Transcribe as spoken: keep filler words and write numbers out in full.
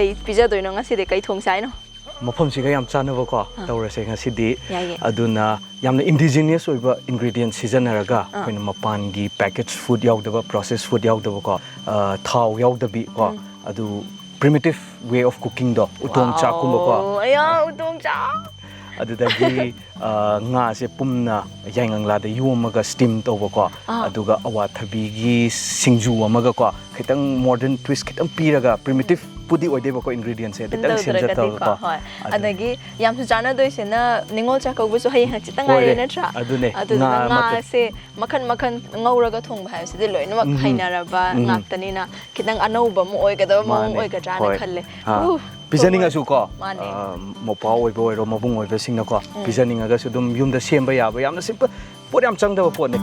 ꯀꯩ ꯄꯤꯖꯗꯣꯏꯅꯣ ꯉꯁꯤꯗꯤ? ꯀꯩ ꯊꯣꯡꯁꯦ ꯍꯥꯏꯅꯣ? ꯃꯐꯝꯁꯤꯒ ꯌꯥꯝ ꯆꯥꯟꯅꯕꯀꯣ ꯑꯥ. ꯇꯧꯔꯁꯦ ꯉꯁꯤꯗꯤ꯫ ꯌꯥꯏꯌꯦ. ꯑꯗꯨꯅ ꯌꯥꯝꯅ indigenous ꯑꯣꯏꯕ ingredients ꯁꯤꯖꯤꯟꯅꯔꯒ ꯑꯥ. ꯑꯩꯈꯣꯏꯅ ꯃꯄꯥꯟꯒꯤ package food ꯌꯥꯎꯗꯕ, processed food ꯌꯥꯎꯗꯕꯀꯣ, ꯑ, ꯊꯥꯎ ꯌꯥꯎꯗꯕꯤ ꯀꯣ, ꯎꯝ. ꯑꯗꯨ primitive way of cooking ꯗꯣ, ꯎꯇꯣꯡ ꯆꯥꯛꯀꯨꯝꯕꯀꯣ. Wow. ꯑꯌꯥ, ꯎꯇꯣꯡ ꯆꯥꯛ. ꯑꯗꯨꯗꯒꯤ ꯑ, ꯉꯥꯁꯦ ꯄꯨꯝꯅ ꯌꯥꯏꯉꯪꯂꯥꯗ ꯌꯣꯝꯃꯒ steam ꯇꯧꯕꯀꯣ, ꯑꯥ. ꯑꯗꯨꯒ ꯑꯋꯥꯊꯕꯤꯒꯤ ꯁꯤꯡꯖꯨ ꯑꯃꯒꯀꯣ, ꯈꯤꯇꯪ modern twist ꯈꯤꯇꯪ ꯄꯤꯔꯒ, primitive ꯄꯨꯗꯤ ꯑꯣꯏꯗꯣꯏꯕꯀꯣ ingredients ꯁꯦ, ꯑꯗꯨꯝ ꯈꯤꯇꯪ ꯁꯦꯝꯖ ꯇꯧꯗ꯭ꯔꯒꯗꯤꯀꯣ, ꯇꯧꯔꯒꯀꯣ. ꯍꯣꯏ. ꯑꯗꯨ- ꯑꯗꯒꯤ ꯌꯥꯝꯁꯨ ꯆꯥꯟꯅꯗꯣꯏꯁꯤꯅ ꯅꯤꯉꯣꯜ ꯆꯥꯛꯀꯧꯕꯁꯨ ꯍꯌꯦꯡ ꯍꯪꯆꯤꯠꯇ ꯉꯥꯏꯔꯦ ꯂꯣꯏꯔꯦ. ꯅꯠꯇ꯭ꯔꯥ? ꯑꯗꯨꯅꯦ, ꯑꯗꯨꯗꯨꯅ ꯉꯥ ꯑꯃ ꯇ- ꯉꯥꯁꯦ ꯃꯈꯟ ꯃꯈꯟ ꯉꯧꯔꯒ ꯊꯣꯡꯕ ꯍꯥꯏꯕꯁꯤꯗꯤ ꯂꯣꯏꯅꯃꯛ ꯎꯝ. ꯍꯩꯅꯔꯕ ꯎꯝ. ꯉꯥꯛꯇꯅꯤꯅ, ꯈꯤꯇꯪ ꯑꯅꯧꯕ ꯑꯃ ꯑꯣꯏꯒꯗꯕ ꯃꯑꯣꯡ ꯃꯥꯅꯦ. ꯑꯣꯏꯒꯗ꯭ꯔꯥꯅ ꯍꯣꯏ. ꯈꯜꯂꯦ. ꯑꯥ. ꯎ, ꯄꯤꯖꯅꯤꯡꯉꯁꯨꯀꯣ, ꯃꯥꯅꯦ. ꯑ, ꯃꯧꯄ꯭ꯋꯥ ꯑꯣꯏꯕ ꯑꯣꯏꯔꯣ, ꯃꯕꯨꯡ ꯑꯣꯏꯕꯁꯤꯡꯅꯀꯣ, ꯎꯝ. ꯄꯤꯖꯅꯤꯡꯉꯒꯁꯨ ꯑꯗꯨꯝ ꯌꯨꯝꯗ ꯁꯦꯝꯕ ꯌꯥꯕ, ꯌꯥꯝꯅ simple, ꯄꯣꯠ ꯌꯥꯝ ꯆꯪꯗꯕ ꯄꯣꯠꯅꯤ꯫